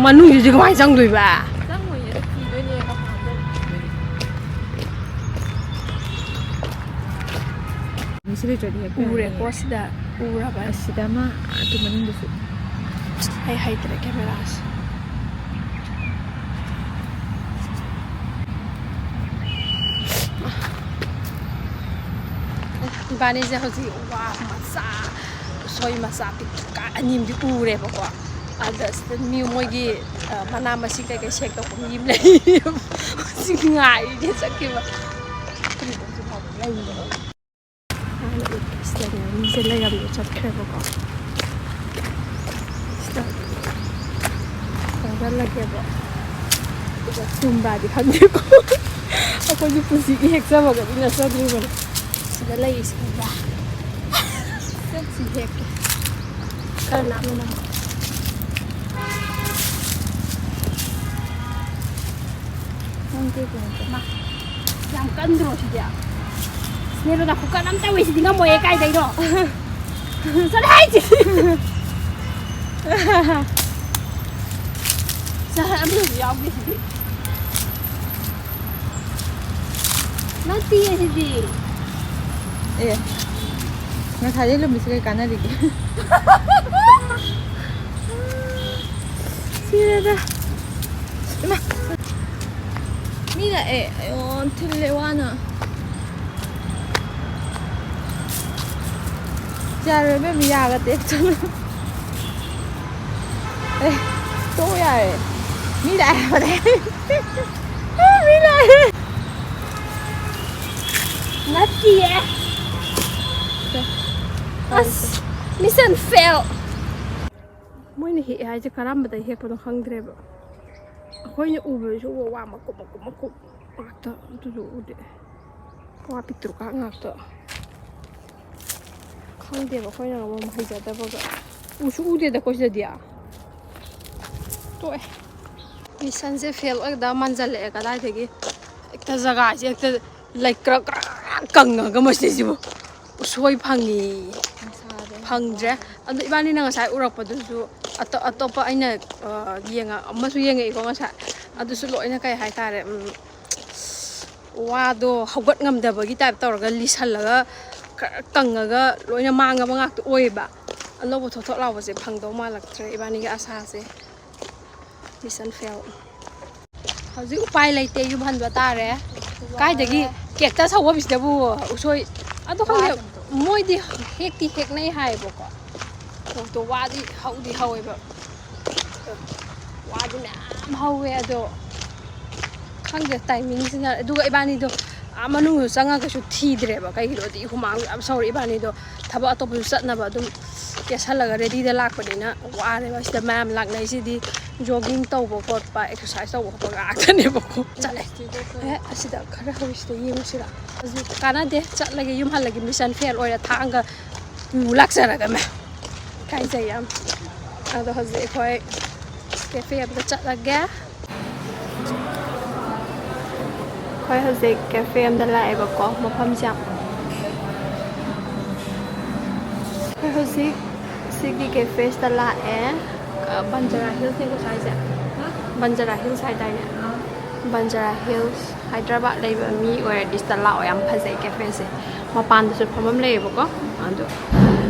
ꯃꯅꯨꯡꯁꯤꯗꯤ ꯀꯃꯥꯏꯅ ꯆꯪꯗꯣꯏꯕ? ꯆꯪꯉꯣꯏꯌꯦ, ꯊꯤꯗꯣꯏꯅꯦ, ꯃꯄꯥꯟꯗ ꯊꯤꯗꯣꯏꯅꯦ꯫ ꯁꯤ ꯂꯩꯇ꯭ꯔꯗꯤ ꯍꯦꯛ ꯎꯔꯦꯀꯣ ꯌꯥꯅꯤꯌꯦ꯫ ꯁꯤꯗ ꯎꯔꯕ? ꯑꯁꯤꯗ ꯑꯃ, ꯑꯗꯨ ꯃꯅꯨꯡꯗꯁꯨ꯫ ꯑꯩ ꯍꯩꯇ꯭ꯔꯦ ꯀꯦꯃꯦꯔꯥꯁꯦ꯫ ꯏꯕꯥꯅꯤꯁꯦ ꯍꯧꯖꯤꯛ ꯋꯥ ꯃꯆꯥ, ꯎꯁꯣꯏ ꯃꯆꯥ ꯄꯤꯛꯇ꯭ꯔꯨ ꯀꯥꯏ ꯑꯅꯤ ꯑꯃꯗꯤ ꯎꯔꯦꯕꯀꯣ꯫ ꯑꯗ ꯁꯤꯗ ꯃꯤ ꯃꯣꯏꯒꯤ, ꯑ, ꯃꯅꯥ ꯃꯁꯤꯡ ꯀꯩꯀꯩ ꯁꯦꯛ ꯇꯧꯕ ꯃꯤ ꯑꯃ ꯂꯩ꯫ ꯍꯧꯖꯤꯛ ꯉꯥꯏꯔꯤꯅꯦ ꯆꯠꯈꯤꯕ꯫ ꯍꯥꯟꯅ ꯎꯠꯀꯦ꯫ ꯁꯤꯗꯅꯦ ꯃꯤꯁꯦ ꯂꯩꯔꯝꯃꯦ, ꯆꯠꯈ꯭ꯔꯦꯕꯀꯣ꯫ ꯁꯤꯗ ꯆꯪꯁꯜꯂꯒꯦꯕ꯫ ꯑꯗꯨꯒ ꯆꯨꯝꯕ꯭ꯔꯥꯗꯤ ꯈꯪꯗꯦꯀꯣ꯫ ꯑꯩꯈꯣꯏꯁꯨ ꯄꯨꯟꯁꯤꯒꯤ ꯍꯦꯛꯆꯕꯒꯗꯤ ꯅꯠꯆꯗ꯭ꯔꯤꯕꯅꯤ꯫ ꯁꯤꯗ ꯂꯩꯔꯤꯁꯦ ꯎꯕ꯭ꯔꯥ? ꯁꯤ ꯍꯦꯛꯀꯦ꯫ ꯈꯔ ꯂꯥꯞꯅ ꯅꯝꯃꯣ꯫ ꯅꯪ ꯇꯦꯛꯄ ꯅꯠꯇ꯭ꯔꯣ? ꯃꯥ, ꯌꯥꯝ ꯀꯟꯗ꯭ꯔꯣ ꯁꯤꯗꯤ? ꯅꯦꯔꯣꯗꯥ ꯈꯨꯀꯟ ꯑꯃ ꯇꯧꯋꯦ ꯁꯤꯗꯤ, ꯉꯝꯃꯣꯏꯌꯦ ꯀꯥꯏꯗꯩꯅꯣ? ꯆꯠꯂꯣ ꯍꯥꯏꯁꯦ꯫ ꯆꯠꯂꯣ, ꯑꯃꯁꯨ ꯌꯥꯎꯗꯦ ꯁꯤꯗꯤ꯫ ꯅꯠꯇꯤꯌꯦ ꯁꯤꯗꯤ꯫ ꯑꯦ, ꯉꯁꯥꯏꯗꯩ ꯂꯨꯝꯃꯤꯁꯤ ꯀꯩ ꯀꯥꯟꯅꯔꯤꯒꯦ? ꯁꯤꯔꯦꯗ꯫ ꯏꯃꯥ! ꯃꯤ ꯂꯥꯛꯑꯦ꯫ ꯑꯌꯣ, ꯊꯤꯜꯂꯦ ꯋꯥꯅ꯫ ꯌꯥꯔꯣꯏ ꯏꯕꯦꯝꯃ, ꯌꯥꯒ ꯇꯦꯛꯇꯅ꯫ ꯑꯦ, ꯇꯣꯛꯑꯣ ꯌꯥꯔꯦ꯫ ꯃꯤ ꯂꯥꯛꯑꯦ ꯍꯥꯏꯕꯅꯦ꯫ ꯃꯤ ꯂꯥꯛꯑꯦ꯫ ꯅꯠꯇꯤꯌꯦ꯫ ꯑꯁ, mission fail꯫ ꯃꯣꯏꯅ ꯍꯦꯛꯑꯦ ꯍꯥꯏꯁꯦ ꯀꯔꯝꯕꯗ ꯍꯦꯛꯄꯅꯣ ꯈꯪꯗ꯭ꯔꯦꯕ꯫ ꯑꯩꯈꯣꯏꯅ ꯎꯕꯗꯁꯨ ꯋꯥ ꯃꯀꯨꯞ ꯃꯀꯨꯞ ꯃꯀꯨꯞ ꯉꯥꯛꯇ, ꯑꯗꯨꯁꯨ ꯎꯗꯦ꯫ ꯋꯥ ꯄꯤꯛꯇ꯭ꯔꯨꯀꯥ ꯉꯥꯛꯇ꯫ ꯈꯪꯗꯦꯕ, ꯑꯩꯈꯣꯏꯅ ꯑꯃꯨꯛ ꯍꯩꯖꯗꯕꯒ꯫ ꯎꯁꯨ ꯎꯗꯦꯗ ꯑꯩꯈꯣꯏ ꯁꯤꯗꯗꯤ꯫ ꯇꯣꯛꯑꯦ꯫ Missionꯁꯦ fail ꯑꯣꯏꯒꯗꯕ ꯃꯥꯟꯖꯜꯂꯛꯑꯦ ꯀꯗꯥꯏꯗꯒꯤ꯫ ꯍꯦꯛꯇ ꯖꯒꯥꯁꯦ ꯍꯦꯛꯇ ꯂꯩꯀ꯭ꯔꯛ ꯀ꯭ꯔꯛ ꯀꯪꯉꯒ ꯃꯁꯤꯁꯤꯕꯨ꯫ ꯎꯁꯣꯏ ꯐꯪꯉꯤ꯫ ꯅꯨꯡꯁꯥꯗ ꯐꯪꯗ꯭ꯔꯦ꯫ ꯑꯗꯣ ꯏꯕꯥꯅꯤꯅ ꯉꯁꯥꯏ ꯎꯔꯛꯄꯗꯨꯁꯨ ꯑꯇꯣ-, ꯑꯇꯣꯞꯄ ꯑꯩꯅ, ꯑ, ꯌꯦꯡꯉ-, ꯑꯃꯁꯨ ꯌꯦꯡꯉꯛꯏꯀꯣ ꯉꯁꯥꯏ꯫ ꯑꯗꯨꯁꯨ ꯂꯣꯏꯅ ꯀꯩ ꯍꯥꯏꯇꯥꯔꯦ, ꯎꯝ, ꯋꯥꯗꯣ ꯍꯧꯒꯠ ꯉꯝꯗꯕꯒꯤ type ꯇꯧꯔꯒ ꯂꯤꯁꯜꯂꯒ ꯈꯔ ꯀꯪꯉꯒ ꯂꯣꯏꯅ ꯃꯥꯡꯉꯕ ꯉꯥꯛꯇ ꯑꯣꯏꯌꯦꯕ꯫ ꯑꯅꯧꯕ ꯊꯣꯠ ꯊꯣꯠ ꯂꯥꯎꯕꯁꯦ ꯐꯪꯗꯧ ꯃꯥꯜꯂꯛꯇ꯭ꯔꯦ ꯏꯕꯥꯅꯤꯒꯤ ꯑꯁꯥꯁꯦ꯫ Mission fail꯫ ꯍꯧꯖꯤꯛ ꯎꯄꯥꯏ ꯂꯩꯇꯦ, ꯌꯨꯝ ꯍꯟꯕ ꯇꯥꯔꯦ꯫ ꯀꯥꯏꯗꯒꯤ cactus ꯍꯧꯕꯁꯤꯗꯕꯨ ꯎꯁꯣꯏ? ꯑꯗꯨ ꯈꯪꯗꯦ, ꯃꯣꯏꯗꯤ ꯍꯦꯛꯇꯤ ꯍꯦꯛꯅꯩ ꯍꯥꯏꯌꯦꯕꯀꯣ꯫ ꯑꯣꯛꯇꯣ ꯋꯥꯗꯤ ꯍꯧꯗꯤ ꯍꯧꯋꯦꯕ꯫ ꯋꯥꯗꯤ ꯃꯌꯥꯝ ꯍꯧꯋꯦ ꯑꯗꯣ꯫ ꯈꯪꯗꯦ timingꯁꯤꯅ꯫ ꯑꯗꯨꯒ ꯏꯕꯥꯅꯤꯗꯣ ꯑꯥ ꯃꯅꯨꯡꯗ ꯆꯪꯉꯒꯁꯨ ꯊꯤꯗ꯭ꯔꯦꯕ꯫ ꯀꯩꯒꯤꯅꯣꯗꯤ ꯍꯨꯃꯥꯡ ꯌꯥꯝ ꯁꯧꯔꯦ꯫ ꯏꯕꯥꯅꯤꯗꯣ ꯊꯕꯛ ꯑꯇꯣꯞꯄꯁꯨ ꯆꯠꯅꯕ ꯑꯗꯨꯝ ꯀꯦꯁꯜꯂꯒ ꯔꯦꯗꯤꯗ ꯂꯥꯛꯄꯅꯤꯅ ꯋꯥꯔꯦꯕ꯫ ꯁꯤꯗ ꯃꯌꯥꯝ ꯂꯥꯛꯅꯩꯁꯤꯗꯤ ꯖꯣꯒꯤꯡ ꯇꯧꯕ ꯈꯣꯠꯄ, ꯑꯦꯛꯁꯔꯁꯥꯏꯁ ꯇꯧꯕ ꯈꯣꯠꯄ ꯉꯥꯛꯇꯅꯦꯕꯀꯣ꯫ ꯆꯠꯂꯦ꯫ ꯑꯦ, ꯑꯁꯤꯗ ꯈꯔ ꯍꯧꯔꯤꯁꯤꯗ ꯌꯦꯡꯉꯨꯁꯤꯔ? ꯑꯗꯨ ꯀꯥꯟꯅꯗꯦ, ꯆꯠꯂꯒꯦ, ꯌꯨꯝ ꯍꯜꯂꯒꯦ, ꯃꯤꯁꯟ ꯐꯦꯜ ꯑꯣꯏꯔꯦ꯫ ꯊꯥꯡꯒ ꯄꯨ ꯂꯥꯛꯆꯔꯒꯅꯦ꯫ ꯏꯀꯥꯏꯖꯩ ꯌꯥꯝ꯫ ꯑꯗꯣ ꯍꯧꯖꯤꯛ ꯑꯩꯈꯣꯏ ꯀꯦꯐꯦ ꯑꯝꯗ ꯆꯠꯂꯒꯦ꯫ ꯑꯩꯈꯣꯏ ꯍꯧꯖꯤꯛ ꯀꯦꯐꯦ ꯑꯝꯗ ꯂꯥꯛꯑꯦꯕꯀꯣ, ꯃꯐꯝꯁꯦ ꯌꯥꯝ, ꯑꯩꯈꯣꯏ ꯍꯧꯖꯤꯛ ꯁꯤꯒꯤ ꯀꯦꯐꯦꯁꯤꯗ ꯂꯥꯛꯑꯦ꯫ ꯑ, ꯕꯟꯖꯥꯔꯥ ꯍꯤꯜꯁꯅꯦꯀꯣ ꯁ꯭ꯋꯥꯏꯁꯦ꯫ ꯕꯟꯖꯥꯔꯥ ꯍꯤꯜꯁ ꯍꯥꯏꯇꯥꯔꯦ꯫ ꯕꯟꯖꯥꯔꯥ ꯍꯤꯜꯁ ꯍꯥꯏꯗ꯭ꯔꯕꯥꯠ ꯂꯩꯕ ꯃꯤ ꯑꯣꯏꯔꯗꯤ ꯁꯤꯗ ꯂꯥꯛꯑꯣ, ꯌꯥꯝ ꯐꯖꯩ ꯀꯦꯐꯦꯁꯦ꯫ ꯃꯄꯥꯟꯗꯁꯨ ꯐꯝꯐꯝ ꯂꯩꯌꯦꯕꯀꯣ꯫ ꯑꯗꯣ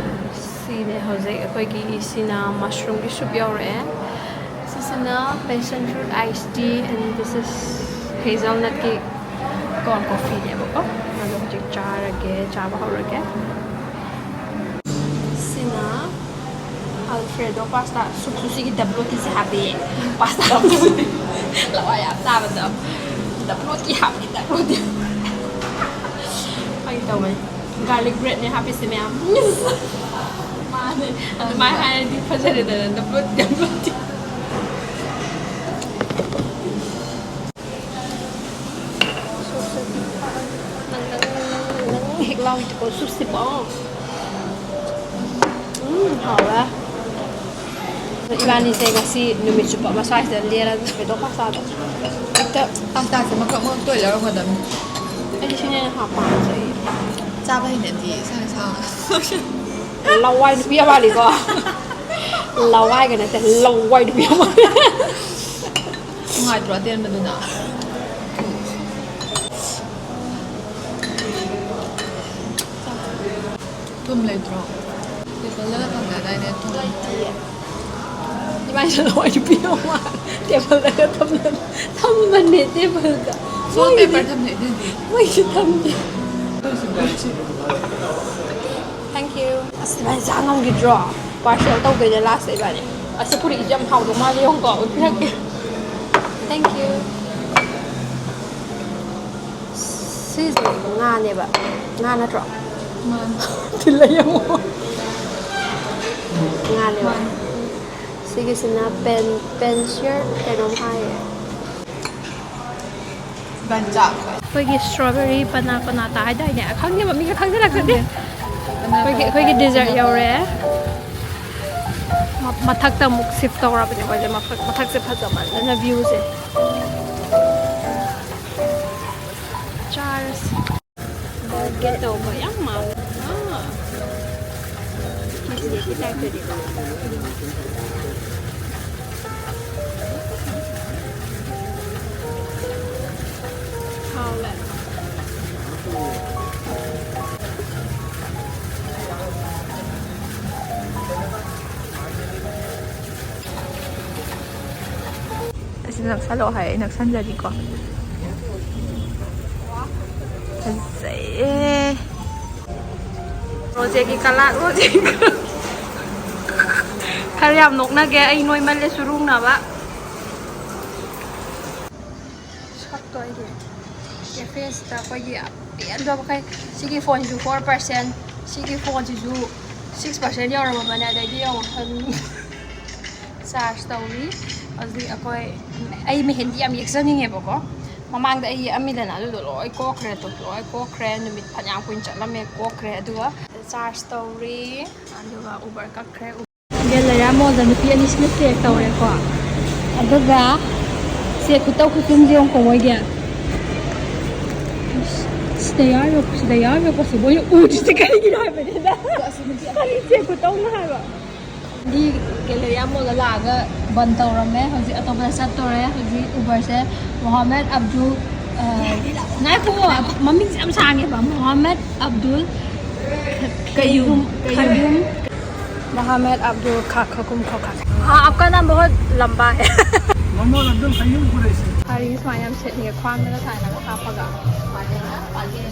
ꯁꯤꯅꯦ ꯍꯧꯖꯤꯛ ꯑꯩꯈꯣꯏꯒꯤ, ꯁꯤꯅ ꯃꯁꯔꯨꯝꯒꯤ ꯁꯨꯞ ꯌꯧꯔꯛꯑꯦ꯫ ꯁꯤꯁꯤꯅ passion fruit iced tea, and this is hazelnutꯀꯤ ꯀꯣꯜ ꯀꯣꯐꯤꯅꯦꯕꯀꯣ꯫ ꯑꯗꯣ ꯍꯧꯖꯤꯛ ꯆꯥꯔꯒꯦ, ꯆꯥꯕ ꯍꯧꯔꯒꯦ꯫ ꯁꯤꯅ Alfredo pasta, ꯁꯨꯞꯁꯨ ꯁꯤꯒꯤ ꯗꯕ꯭ꯂꯣꯇꯤꯁꯦ ꯍꯥꯞꯄꯦ꯫ Pasta ꯍꯥꯞꯄꯁꯦ ꯂꯋꯥꯏ ꯌꯥꯝ ꯇꯥꯕꯗꯣ꯫ ꯗꯕ꯭ꯂꯣꯇꯤ ꯍꯥꯞꯄꯦ, ꯗꯕ꯭ꯂꯣꯇꯤ꯫ ꯐꯥꯒꯤ ꯇꯧꯕꯅꯦ꯫ Garlic breadꯅꯦ ꯍꯥꯞꯄꯤꯁꯦ ꯃꯌꯥꯝ꯫ ꯃꯥꯅꯦ꯫ ꯑꯗꯨꯃꯥꯏꯅ ꯍꯥꯏꯔꯗꯤ ꯐꯖꯔꯦꯗꯅ, ꯗꯕ꯭ꯂꯣꯇꯤ, ꯗꯕ꯭ꯂꯣꯇꯤ꯫ ꯅꯪ, ꯅꯪ, ꯅꯪ, ꯅꯪ, ꯅꯪ, ꯅꯪ ꯍꯦꯛ ꯂꯥꯎꯏꯗꯀꯣ, ꯁꯨꯞꯁꯤꯀꯣ꯫ ꯎꯝ, ꯍꯥꯎꯔꯦ꯫ ꯏꯕꯥꯅꯤꯁꯦ ꯉꯁꯤ ꯅꯨꯃꯤꯠ ꯆꯨꯞꯄ ꯑꯃ ꯁ꯭ꯋꯥꯏꯁꯤꯗ ꯂꯦꯜꯂꯒ ꯀꯩꯗꯧ ꯄꯥꯁꯇꯥꯗꯣ ꯍꯦꯛꯇ ꯄꯥꯁꯇꯥꯁꯦ ꯃꯀꯛ ꯃꯀꯛꯇ ꯑꯣꯏ ꯂꯧꯔꯝꯒꯗꯕꯅꯤ꯫ ꯑꯩꯗꯤ ꯁꯤꯅ ꯍꯦꯟꯅ ꯍꯥꯎ ꯄꯥꯝꯖꯩ꯫ ꯆꯥꯕ ꯍꯩꯅꯗꯤ ꯏꯁꯥ ꯏꯁꯥ꯫ ꯂꯋꯥꯏ ꯅꯨꯄꯤ ꯑꯃꯅꯤꯀꯣ꯫ ꯂꯋꯥꯏꯒ ꯅꯠꯇꯦ, ꯂꯋꯥꯏ ꯅꯨꯄꯤ ꯑꯃ꯫ ꯅꯨꯡꯉꯥꯏꯇ꯭ꯔꯣ ꯑꯇꯦꯟꯕꯗꯨꯅ? ꯊꯨꯝ ꯂꯩꯇ꯭ꯔꯣ? ꯇꯦꯕꯜꯗꯒ ꯊꯝꯅꯗꯥꯏꯅꯦ ꯊꯨꯝ? ꯂꯩꯇꯤꯌꯦ꯫ ꯏꯕꯥꯅꯤꯁꯦ ꯂꯋꯥꯏ ꯅꯨꯄꯤ ꯑꯃ ꯃꯥꯜꯂꯦ꯫ ꯇꯦꯕꯜꯗꯒ ꯊꯝꯅ-, ꯊꯝꯕꯅꯦ ꯇꯦꯕꯜꯗ꯫ Salt pepper ꯃꯣꯏꯒꯤꯗꯤ, ꯊꯝꯅꯩꯗꯨꯗꯤ꯫ ꯃꯣꯏꯒꯤꯁꯨ ꯊꯝꯗꯦ꯫ Thank you. ꯑꯁ, ꯏꯕꯥꯅꯤ ꯆꯥ ꯉꯝꯈꯤꯗ꯭ꯔꯣ? Parcel ꯇꯧꯗꯣꯏꯅꯦ last ꯏꯕꯥꯅꯤ꯫ ꯑꯁꯤ ꯄꯨꯔꯤꯁꯦ ꯌꯥꯝ ꯍꯥꯎꯗꯧ ꯃꯥꯜꯂꯦ, ꯌꯦꯡꯉꯨꯀꯣ, ꯎꯠꯄꯤꯔꯛꯀꯦ꯫ Thank you. ꯁꯤꯁꯦ ꯉꯥꯅꯦꯕ꯫ ꯉꯥ ꯅꯠꯇ꯭ꯔꯣ? ꯊꯤꯜꯂ ꯌꯦꯡꯉꯣ꯫ ꯉꯥꯅꯦꯕ꯫ ꯁꯤꯒꯤꯁꯤꯅ pen, pen shirt ꯀꯩꯅꯣꯝ ꯍꯥꯏꯌꯦ꯫ ꯑꯩꯈꯣꯏꯒꯤ strawberry ꯄꯅꯥ ꯀꯣꯅꯥꯇꯥ ꯍꯥꯏꯗꯥꯏꯅꯦ? ꯈꯪꯗꯦꯕ, ꯃꯤꯒ ꯈꯪꯖꯤꯜꯂꯛꯇ꯭ꯔꯗꯤ꯫ ꯑꯩꯈꯣꯏꯒꯤ, ꯑꯩꯈꯣꯏꯒꯤ dessert ꯌꯧꯔꯦ꯫ ꯃ-, ꯃꯊꯛꯇ ꯑꯃꯨꯛ shift ꯇꯧꯔꯕꯅꯦ ꯑꯩꯈꯣꯏꯁꯦ꯫ ꯃꯊꯛ-, ꯃꯊꯛꯁꯦ ꯐꯖꯃꯟꯗꯅ viewꯁꯦ꯫ ꯆꯥꯔꯁꯤ꯫ ꯕꯔꯒꯔ ꯇꯧꯕ ꯌꯥꯝ ꯃꯥꯜꯂꯦ꯫ ꯑꯥ꯫ ꯆꯤꯁ ꯀꯦꯛꯀꯤ ꯇꯥꯏꯞꯇꯅꯤꯀꯣ꯫ ꯍꯥꯎꯋꯦ꯫ ꯑꯁꯤ ꯅꯛꯁꯜꯂꯛꯑꯣ ꯍꯥꯏ, ꯑꯩ ꯅꯛꯁꯟꯖꯔꯤꯀꯣ꯫ ꯐꯖꯩꯌꯦ꯫ ꯔꯣꯖꯦꯒꯤ ꯀꯂꯥ, ꯔꯣꯖꯦꯒꯤ ꯀꯂꯥ꯫ ꯈꯔ ꯌꯥꯝ ꯅꯣꯛꯅꯒꯦ, ꯑꯩ ꯅꯣꯏꯃꯜꯂꯦ ꯁꯨꯔꯨꯡꯅꯕ꯫ ꯁꯛꯇꯣ ꯑꯩꯒꯤ ꯀꯦꯐꯦꯁꯤꯗ ꯑꯩꯈꯣꯏꯒꯤ ꯑꯄꯦꯟꯕ ꯃꯈꯩ꯫ ꯁꯤꯒꯤ ꯐꯣꯟꯁꯤꯁꯨ four percent, ꯁꯤꯒꯤ ꯐꯣꯟꯁꯤꯁꯨ six percent ꯌꯧꯔꯝꯃꯕꯅꯦ꯫ ꯑꯗꯩꯗꯤ ꯌꯦꯡꯉꯣ, ꯆꯥꯔꯖ ꯇꯧꯔꯤ꯫ ꯍꯧꯖꯤꯛ ꯑꯩꯈꯣꯏ, ꯑꯩ ꯃꯦꯍꯦꯟꯗꯤ ꯌꯥꯝ ꯌꯦꯛꯆꯅꯤꯡꯉꯦꯕꯀꯣ꯫ ꯃꯃꯥꯡꯗ ꯑꯩ ꯌꯦꯛꯑꯝꯃꯤꯗꯅ, ꯑꯗꯨꯗꯣ ꯂꯣꯏ ꯀꯣꯛꯈ꯭ꯔꯦ꯫ ꯑꯗꯨ ꯂꯣꯏ ꯀꯣꯛꯈ꯭ꯔꯦ꯫ ꯅꯨꯃꯤꯠ ꯐꯅꯌꯥꯝ ꯀꯨꯏꯅ ꯆꯠꯂꯝꯃꯦ, ꯀꯣꯛꯈ꯭ꯔꯦ꯫ ꯑꯗꯨꯒ ꯆꯥꯔꯖ ꯇꯧꯔꯤ꯫ ꯑꯗꯨꯒ ꯎꯕꯔ ꯀꯛꯈ꯭ꯔꯦ꯫ ꯒꯦꯂꯦꯔꯤꯌꯥ ꯃꯣꯜꯗ ꯅꯨꯄꯤ ꯑꯅꯤꯁꯤꯅ ꯆꯦꯛ ꯇꯧꯔꯦꯀꯣ꯫ ꯑꯗꯨꯒ ꯆꯦꯛ ꯈꯨꯇꯧ ꯈꯨꯆꯨꯝꯁꯦ ꯌꯦꯡꯉꯨꯀꯣ ꯃꯣꯏꯒꯤ꯫ ꯁꯤꯗ ꯌꯥꯎꯔꯤꯕ, ꯁꯤꯗ ꯌꯥꯎꯔꯤꯕ ꯄꯣꯠꯁꯤꯕꯨ ꯑꯩꯅ ꯎꯗ꯭ꯔꯤꯁꯦ ꯀꯔꯤꯒꯤꯅꯣ ꯍꯥꯏꯕꯅꯤꯗ꯫ ꯀꯔꯤ ꯆꯦꯛ ꯈꯨꯇꯧꯅꯣ ꯍꯥꯏꯕ꯫ ꯗꯤ ꯒꯦꯂꯦꯔꯤꯌꯥ ꯃꯣꯜꯗ ꯂꯥꯛꯑꯒ ꯕꯟ ꯇꯧꯔꯝꯃꯦ꯫ ꯍꯧꯖꯤꯛ ꯑꯇꯣꯞꯄꯗ ꯆꯠꯇꯣꯔꯦ꯫ ꯍꯧꯖꯤꯛ ꯎꯕꯔꯁꯦ ꯃꯣꯍꯥꯃꯦꯗ ꯑꯕꯗꯨꯜ, ꯑ, ꯉꯥꯏꯈꯣ, ꯃꯃꯤꯡꯁꯦ ꯌꯥꯝ ꯁꯥꯡꯉꯦꯕ꯫ ꯃꯣꯍꯥꯃꯦꯗ ꯑꯕꯗꯨꯜ ꯀꯌꯨꯝ, ꯀꯌꯨꯝ꯫ ꯀꯌꯨꯝ꯫ मोहम्मद अब्दुल खा खकुम खो खा। हाँ, आपका नाम बहुत लंबा है। मोहम्मद अब्दुल कयूम कुरैशी। ꯁꯥꯔꯤ ꯁꯨꯃꯥꯏꯅ ꯌꯥꯝ ꯁꯦꯠꯅꯤꯡꯉꯦ, ꯈ꯭ꯋꯥꯡꯗꯒ ꯁꯨꯃꯥꯏꯅ ꯍꯥꯞꯄꯒ꯫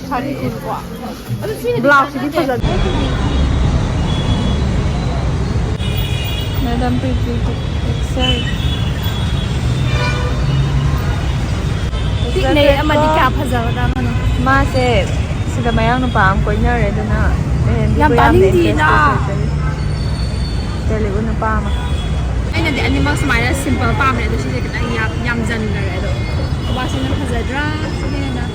ꯁꯥꯔꯤ ꯀꯨꯟꯀꯣ꯫ ꯕ꯭ꯂꯥꯎꯁꯁꯤꯗꯤ ꯐꯖꯗꯦ꯫ Madam Pretty, ꯄꯤꯛꯅꯩ ꯑꯃꯗꯤ ꯀꯌꯥ ꯐꯖꯒꯗꯕꯅꯣ꯫ ꯃꯥꯁꯦ ꯁꯤꯗ ꯃꯌꯥꯡ ꯅꯨꯄꯥ ꯑꯃ ꯀꯣꯏꯅꯔꯦ, ꯑꯗꯨꯅ ꯃꯦꯍꯦꯟꯗꯤꯕꯨ ꯌꯥꯝ ꯌꯥꯝꯅ ꯇꯥꯅꯤꯡꯗꯤꯌꯦ impress ꯅ꯫ ꯇꯧꯊꯣꯛꯆꯔꯤ꯫ ꯇꯦꯂꯨꯒꯨ ꯅꯨꯄꯥ ꯑꯃ꯫ ꯑꯩꯅꯗꯤ ꯑꯅꯤꯃꯛ ꯁꯨꯃꯥꯏꯅ simple ꯄꯥꯝꯃꯦ, ꯑꯗꯣ ꯁꯤꯁꯦ ꯈꯤꯇꯪ ꯌꯥꯝ ꯌꯥꯝꯖꯟꯈꯔꯦ꯫ ꯑꯗꯣ ꯅꯨꯄꯥꯁꯤꯅ ꯐꯖꯗ꯭ꯔꯥ ꯁꯤꯅ ꯍꯦꯟꯅ?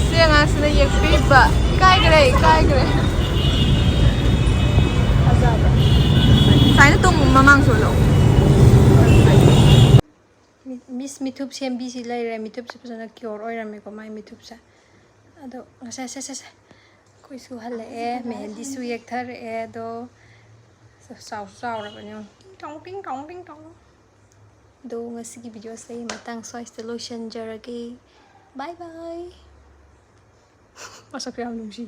ꯁꯤ ꯑꯉꯥꯡꯁꯤꯅ ꯌꯦꯛꯄꯤꯕ꯫ ꯏꯀꯥꯏꯈ꯭ꯔꯦ, ꯏꯀꯥꯏꯈ꯭ꯔꯦ꯫ ꯁꯨꯃꯥꯏꯅ ꯇꯣꯡ ꯃꯃꯥꯡ ꯁꯣꯜꯂꯣ꯫ ꯃꯤꯁ ꯃꯤꯊꯨꯞ ꯁꯦꯝꯕꯤꯁꯤ ꯂꯩꯔꯦ꯫ ꯃꯤꯊꯨꯞꯁꯦ ꯐꯖꯅ cure ꯑꯣꯏꯔꯝꯃꯦꯀꯣ, ꯃꯥꯏ ꯃꯤꯊꯨꯞꯁꯦ꯫ ꯑꯗꯣ ꯉꯁꯥꯏ ꯁꯦ ꯁꯦ ꯁꯦ ꯑꯩꯈꯣꯏꯁꯨ ꯍꯜꯂꯛꯑꯦ, ꯃꯦꯍꯦꯟꯗꯤꯁꯨ ꯌꯦꯛꯊꯔꯛꯑꯦ꯫ ꯑꯗꯣ ꯆꯥꯎꯁꯨ ꯆꯥꯎꯔꯕꯅꯦ꯫ ꯇꯤꯡ ꯇꯣꯡ, ꯇꯤꯡ ꯇꯣꯡ, ꯇꯤꯡ ꯇꯣꯡ꯫ ꯑꯗꯣ ꯉꯁꯤꯒꯤ videoꯁꯦ ꯃꯇꯥꯡ ꯁ꯭ꯋꯥꯏꯁꯤꯗ ꯂꯣꯏꯁꯤꯟꯖꯔꯒꯦ꯫ Bye bye꯫ ꯃꯁꯛꯁꯨ ꯌꯥꯝ ꯅꯨꯡꯁꯤ꯫